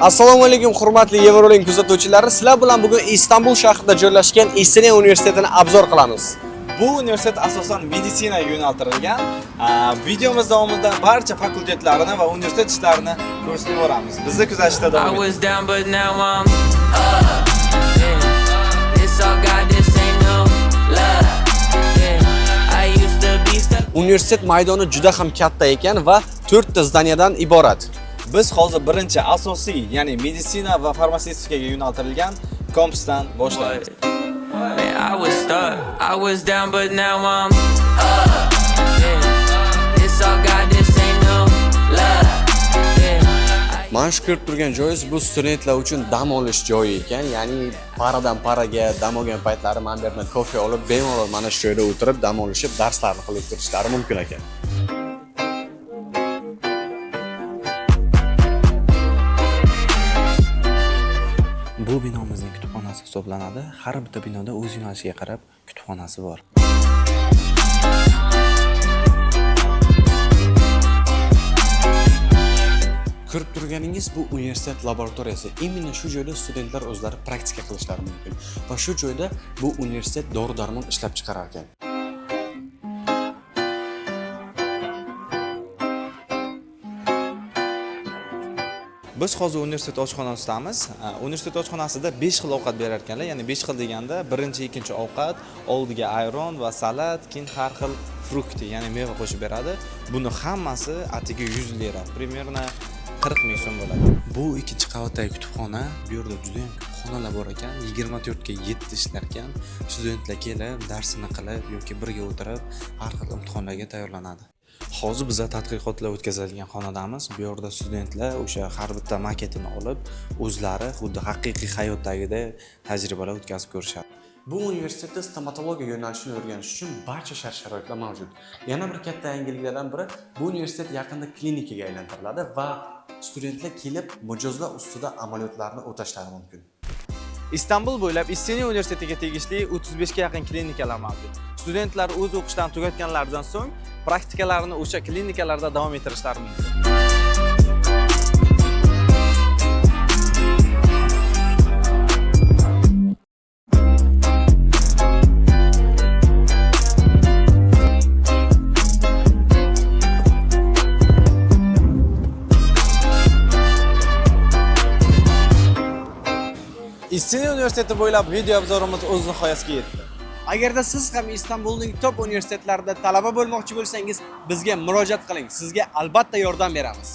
Assalomu alaykum, hurmatli Evrolink kuzatuvchilari. Sizlar bilan bugun Istanbul shahrida joylashgan İstinye universitetini обзор qilamiz. Bu universitet asosan meditsinaga yo'naltirilgan. Videomiz davomida barcha fakultetlarini va universitet ishlarini ko'rsatib boramiz. Bizni kuzatishda I davom eting. was down, but now I'm up. Yeah. It's all God, this ain't no love. Yeah. I used to be stuck. Universitet maydoni juda ham katta ekan va 4 ta zdaniyadan iborat. Biz hozir birinchi asosiy, ya'ni meditsina va farmatsevtikaga yo'naltirilgan kampusdan boshlaymiz. Man, I was stuck. I was down, but now I'm up. Yeah. It's all God, this ain't no love. Yeah. Mana shu ko'rib turgan joyingiz bu studentlar uchun dam olish joyi ekan. Ya'ni paradan paraga dam olgan paytlari mana bu yerdan kofe olib, bemalol mana shu joyda o'tirib dam olishib, darslarni qilib turishlari mumkin ekan. Bu binomizning kutubxonasi hisoblanadi. Har bitta binoda o'z yo'nalishiga qarab kutubxonasi bor. Ko'rib turganingiz bu universitet laboratoriyasi. Именно shu joyda studentlar o'zlari praktika qilishlari mumkin va shu joyda bu universitet dori-darmon ishlab chiqarar ekan. Biz hozir universitet oshxonasidamiz. Universitet oshxonasida 5 xil ovqat berar ekanlar. Ya'ni 5 xil deganda birinchi, ikkinchi ovqat, oldiga ayron va salat, keyin har xil frukti, ya'ni meva qo'shib beradi. Buni hammasi atigi 100 lira, примерно 40 ming so'm bo'ladi. Bu ikkinchi qavatdagi kutubxona. Bu yerda juda ham ko'p xonalar bor ekan. 24 ga 7 ishlar ekan. Studentlar kelib, darsini qilib yoki birga o'tirib har xil imtihonlarga tayyorlanadi. Hozir biza tadqiqotlar o'tkaziladigan xonadamiz. Bu yerda studentlar o'sha har bitta maketini olib, o'zlari xuddi haqiqiy hayotdagidek tajribalar o'tkazib ko'rishadi. Bu universitetda stomatologiya yo'nalishini o'rganish uchun barcha shart-sharoitlar mavjud. Yana bir katta yangiliklardan biri, bu universitet yaqinda klinikaga aylantiriladi va studentlar kelib mijozlar ustida amaliyotlarni o'tashlari mumkin. Istanbul bo'ylab İstinye universitetiga tegishli 35 ga yaqin klinikalar mavjud. Studentlar o'z o'qishlarini tugatganlaridan so'ng praktikalarini o'sha klinikalarda davom ettirishlari mumkin. İstinye universiteti bo'ylab video obzorimiz o'z nihoyasiga yetdi. Agarda siz ham Istanbulning top universitetlarida talaba bo'lmoqchi bo'lsangiz, bizga murojaat qiling. Sizga albatta yordam beramiz.